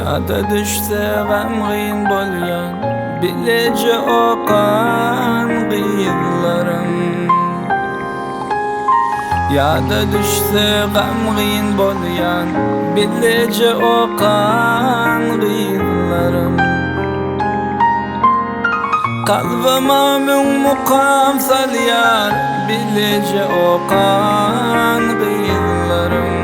Ýada düşse gamgyn bolýan Bileje okan gyzlarym Ýada düşse gamgyn bolýan Bileje okan gyzlarym Kalbyma müň mukam salýar Bileje okan gyzlarym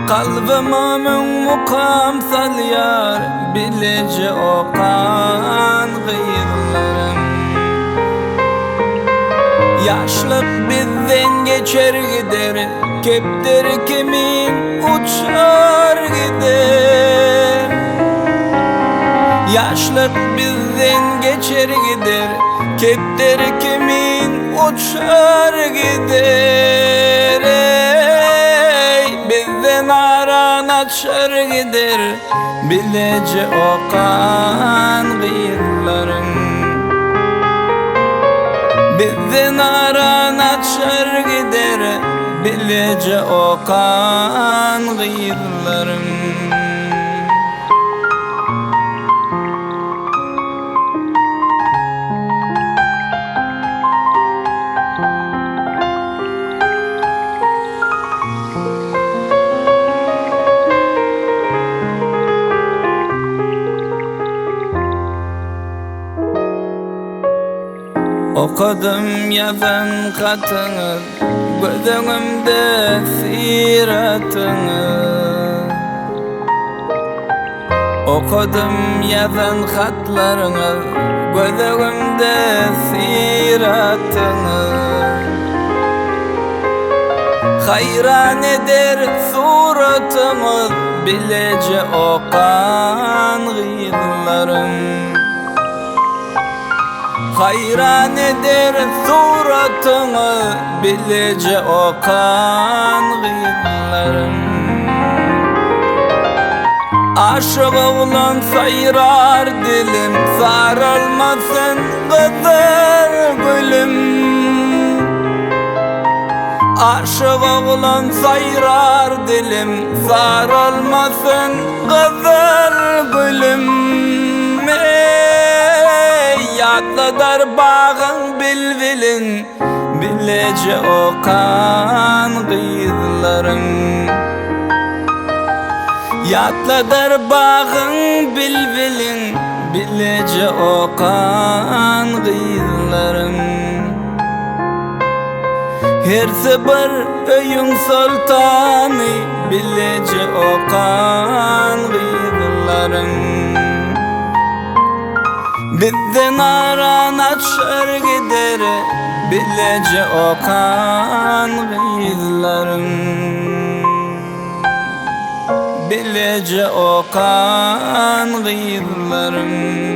Kalbyma müň mukam salýar Bileje okan gyzlarym Ýaşlyk bizden geçer gider Kepderi kimin uçar gider Ýaşlyk bizden geçer gider Kepderi kimin uçar gider Eý, bizden aran açar gider Bileje okan gyzlaryň Bizden aran açar gider Bileje okan gyzlaryň. Okadym ýazan hatyňyz, göz öňümde syratyňyz. Okadym ýazan hatlaryňyz, göz öňümde syratyňyz. Haýran eder suratyňyz, bileje okan gyzlaryň. Haýran eder suratyňyz bileje okan gyzlaryň. Aşyk oglan saýrar dilim saralmasyn gyzyl gülüm. Aşyk oglan saýrar dilim saralmasyn Gyzyl gülüm eý, Ýatladar bagyň bilbilin, Bileje okan gyzlaryň. Ýatladar bagyň bilbilin, Bileje okan gyzlaryň. Hersi bir öýüň soltany Bileje okan gyzlaryň Bizden aran açar gider Bileje okan gyzlaryň Bileje okan gyzlaryň.